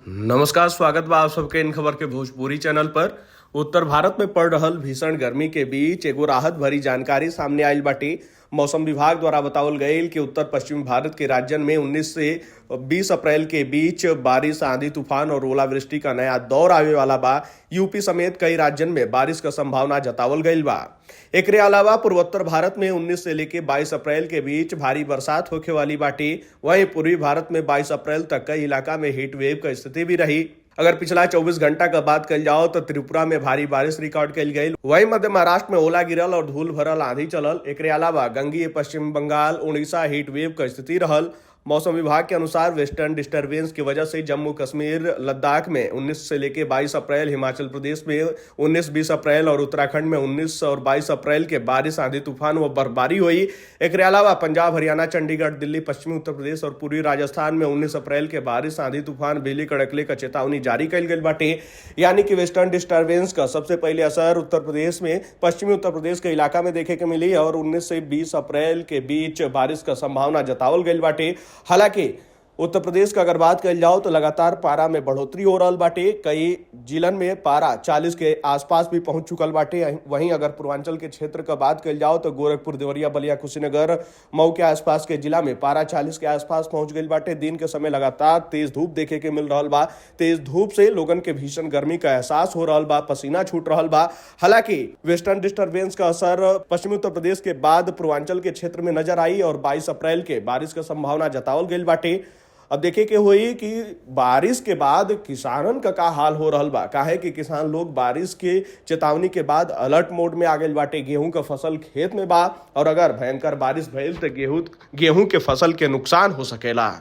नमस्कार, स्वागत बा आप सबके इन खबर के भोजपुरी चैनल पर। उत्तर भारत में पड़ रहल भीषण गर्मी के बीच एगो राहत भरी जानकारी सामने आयल बाटे। मौसम विभाग द्वारा बतावल गईल कि उत्तर पश्चिम भारत के राज्यन में 19 से 20 अप्रैल के बीच बारिश, आंधी तूफान और ओलावृष्टि का नया दौर आवे वाला बा। यूपी समेत कई राज्यन में बारिश का संभावना जतावल गईल बा। एकरे अलावा पूर्वोत्तर भारत में 19 से लेके 22 अप्रैल के बीच भारी बरसात होखे वाली बाटे। वहीं पूर्वी भारत में 22 अप्रैल तक कई इलाका में हीट वेव का स्थिति भी रही। अगर पिछला 24 घंटा का बात कल जाओ तो त्रिपुरा में भारी बारिश रिकॉर्ड कल गई। वहीं मध्य महाराष्ट्र में ओला गिरल और धूल भरल आंधी चलल। एकरे अलावा गंगीय पश्चिम बंगाल, उड़ीसा हीट वेव का स्थिति रहल। मौसम विभाग के अनुसार वेस्टर्न डिस्टरबेंस की वजह से जम्मू कश्मीर, लद्दाख में 19 से लेकर 22 अप्रैल, हिमाचल प्रदेश में 19-20 अप्रैल और उत्तराखंड में 19 और 22 अप्रैल के बारिश, आंधी तूफान व बर्फबारी हुई। एकरे अलावा पंजाब, हरियाणा, चंडीगढ़, दिल्ली, पश्चिमी उत्तर प्रदेश और पूर्वी राजस्थान में 19 अप्रैल के बारिश, आंधी तूफान, बिजली कड़कले का चेतावनी जारी कल गई बाटे। यानी कि वेस्टर्न डिस्टर्बेंस का सबसे पहले असर उत्तर प्रदेश में, पश्चिमी उत्तर प्रदेश के इलाका में देखे के मिली और 19 से 20 अप्रैल के बीच बारिश का संभावना जतावल गई बाटे। हालांकि उत्तर प्रदेश का अगर बात कल जाओ तो लगातार पारा में बढ़ोतरी हो रहल बाटे। कई जिलन में पारा 40 के आसपास भी पहुंच चुकल बाटे। वहीं अगर पूर्वांचल के क्षेत्र का बात कल जाओ तो गोरखपुर, देवरिया, बलिया, कुशीनगर, मऊ के आसपास के जिला में पारा 40 के आसपास पहुंच गई बाटे। दिन के समय लगातार तेज धूप देखे के मिल रहल बा। तेज धूप से लोगन के भीषण गर्मी का एहसास हो रहल बा, पसीना छूट रहल बा। हालांकि वेस्टर्न डिस्टर्बेंस का असर पश्चिमी उत्तर प्रदेश के बाद पूर्वांचल के क्षेत्र में नजर आई और 22 अप्रैल के बारिश का संभावना जतावल गई बाटे। अब देखे के होई कि बारिश के बाद किसानन का हाल हो रहल बा, काहे कि किसान लोग बारिश के चेतावनी के बाद अलर्ट मोड में आ गइल बाटे। गेहूं का फसल खेत में बा और अगर भयंकर बारिश भइल तो गेहूं के फसल के नुकसान हो सकेला।